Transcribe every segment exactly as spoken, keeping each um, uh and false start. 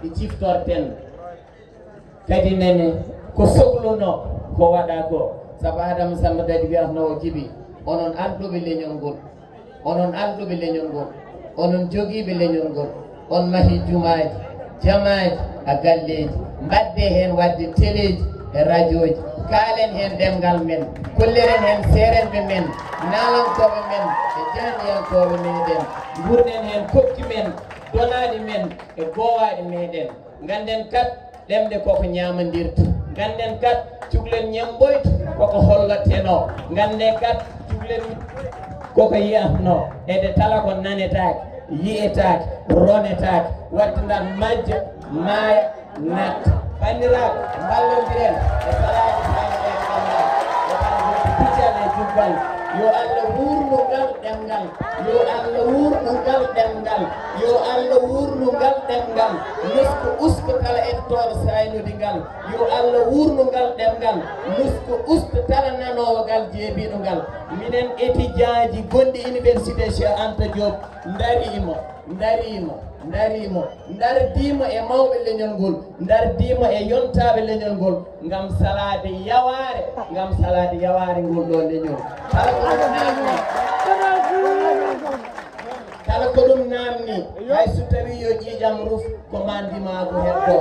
Ɗi ciftorten kadi nene ko sohlunoo ko waɗaa ko. Sabu Adama Samba Dadi wiyatnoo o jibi, onon alɗuɓe leñol ngol, onon alɗuɓe leñol ngol, onon jogiiɓe leñol ngol, on mahi jumaaji, jamaaji, a galleeji, mbaɗdee heen waɗde teleeji e rajooji, kaalen heen ɗemngal men, kolliren heen seerenɓe men, naalankooɓe men e jahliyankooɓe meɗen, nguurnen heen koppi men, donaaɗi men e goowaaɗi meɗen. Ngannden kat ɗemɗe koko ñaamandirta. Ngannden kat cuklen ñemboyta koko hollateno. Ngannden kat cuklen koko yiyatno. Ede tala ko nanetaake, yiyetaake, ronetaake. Waɗti ndat majja, maaya, natta. Banndiraaɓe, mballondiren e salaaji fayda e Allah. E tan wonti pijal e jubbal. Yo Allah wuurnu ngal ɗemngal. Yo Allah wuurnu ngal ɗemngal. Yo Allah wuurnu ngal ɗemngal. Nusku usko kala eɗotooɗo saynudi ngal. Yo Allah wuurnu ngal ɗemngal. Nusku usko kala nanoowo ngal jeebiiɗo ngal. Minen étudiant ji gonɗi Université Cheikh Anta Diop ndariima, ndariima, ndariima, ndardiima e mawɓe leñol ngol, ndardiima e yontaaɓe leñol ngol, ngam salaade yawaare, ngam salaade yawaare ngol ɗo leñol. Kala ko ɗum naamni, kala ko ɗum naamni, hay so tawii yo ƴiiƴam ruf, ko maa ndimaagu heddo.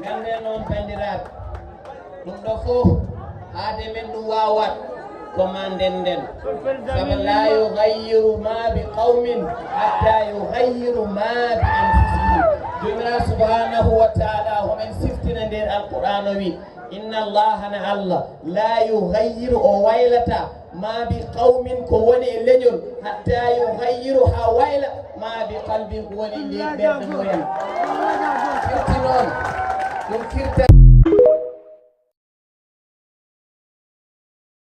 Ngannden noon, banndiraaɓe, ɗum ɗo fof, haade men ɗum waawat, ko maa ndennden. Sabu, "Laa yugayyiru maa bi qawmin hattaa yugayyiru maa bi anfusihim." Joomiraaɗo subhaanahu wa taala homen siftina nder Alqur'aan, o wi, "Inna Allaha", na Allah, "laa yugayyiru", o waylata, "maa bi qawmin", ko woni e leñol, "hattaa yugayyiru", haa wayla, "maa bi qalbin", ko woni e nder ɓernde mumen. Firti noon, ɗum firta